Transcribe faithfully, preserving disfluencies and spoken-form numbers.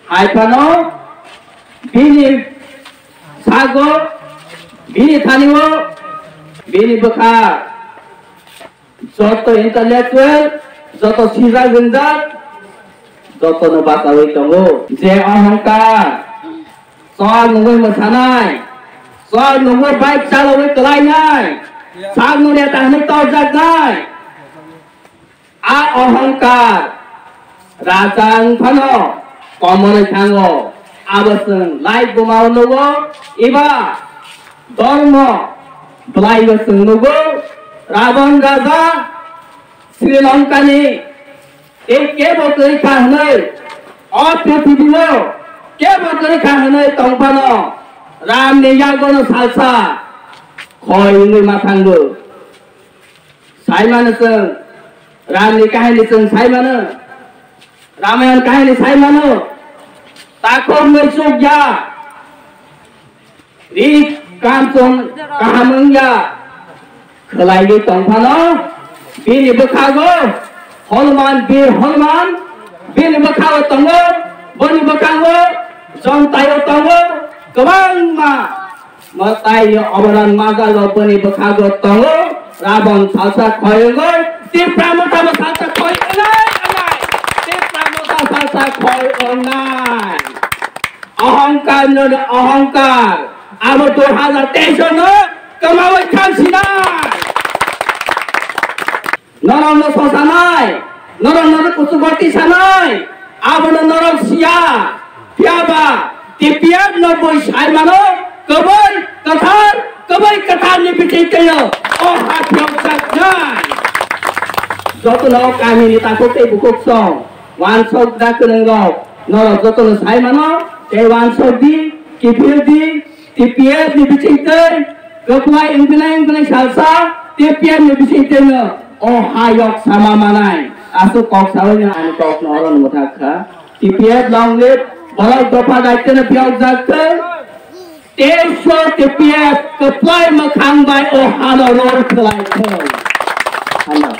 Hai phano bini sago, bini thani-o, bini bwkha joto intellectual, joto sijak ringjak, jotono bachaui tongo. Je ohongkar, chwng nungwi mwsanai, chwng nungwi bike chalaui kwlainai, sakno neta hwnwi torjaknai. A ohongkar raja wng phano komorwi thango, abo chwng live buma-o nugo, eba dormo bwlaibo chwng nugo. Rabon raja Sri Lankani tei kebo kwrwi kha hwnwi, o prithibi-o kebo kwrwi kha hwnwi tong phano Ramni yagono salsa khoi wngwi ma thango. Sai mano chwng, Ramni kahini chwng sai mano, Ramayan kahini sai mano, takhuk nwi chukya, ri kamchwng kaham wngya, khwlaiwi tong phano, bini bwkhago Hanuman, Bir Hanuman, bini bwkhago tongo, boni bwkhago Jontaio tongo, kwbangma Mwtai ni oboran majalo boni bwkhago tongo, Rabon salsa khoi wngo, Tipra Motha bo salsa khoi wngnai, wngnai. Tipra Motha salsa khoi wngnai. Ohongkar no ohongkar, abo dui hazar teis no kwmawi thang sinai. Norokno sosanai, norokno kuchuk goti sanai, abono norok siya. Phiyaba T P F no bui sai mano, kwbui, kwthar, kwbui kwthar ni bising twiyo o ha phiyokjaknai. Jotono kamini takhuk tei bukhuk song, wansok da kwrwng rok, norok jotono sai mano, tei wansok di, kiphil di, T P F ni bising twi kwplai wngpinai wngpinai salsa T P F ni bising twi no o ha yok sama manai. Aswk kok sawi no ani kok no oro no mwthak kha. T P F long live, borok dopha daitwno phiyokjak thwi. Teso T P F kwplai mwkhang bai o hano rol khlai thwi. Hano.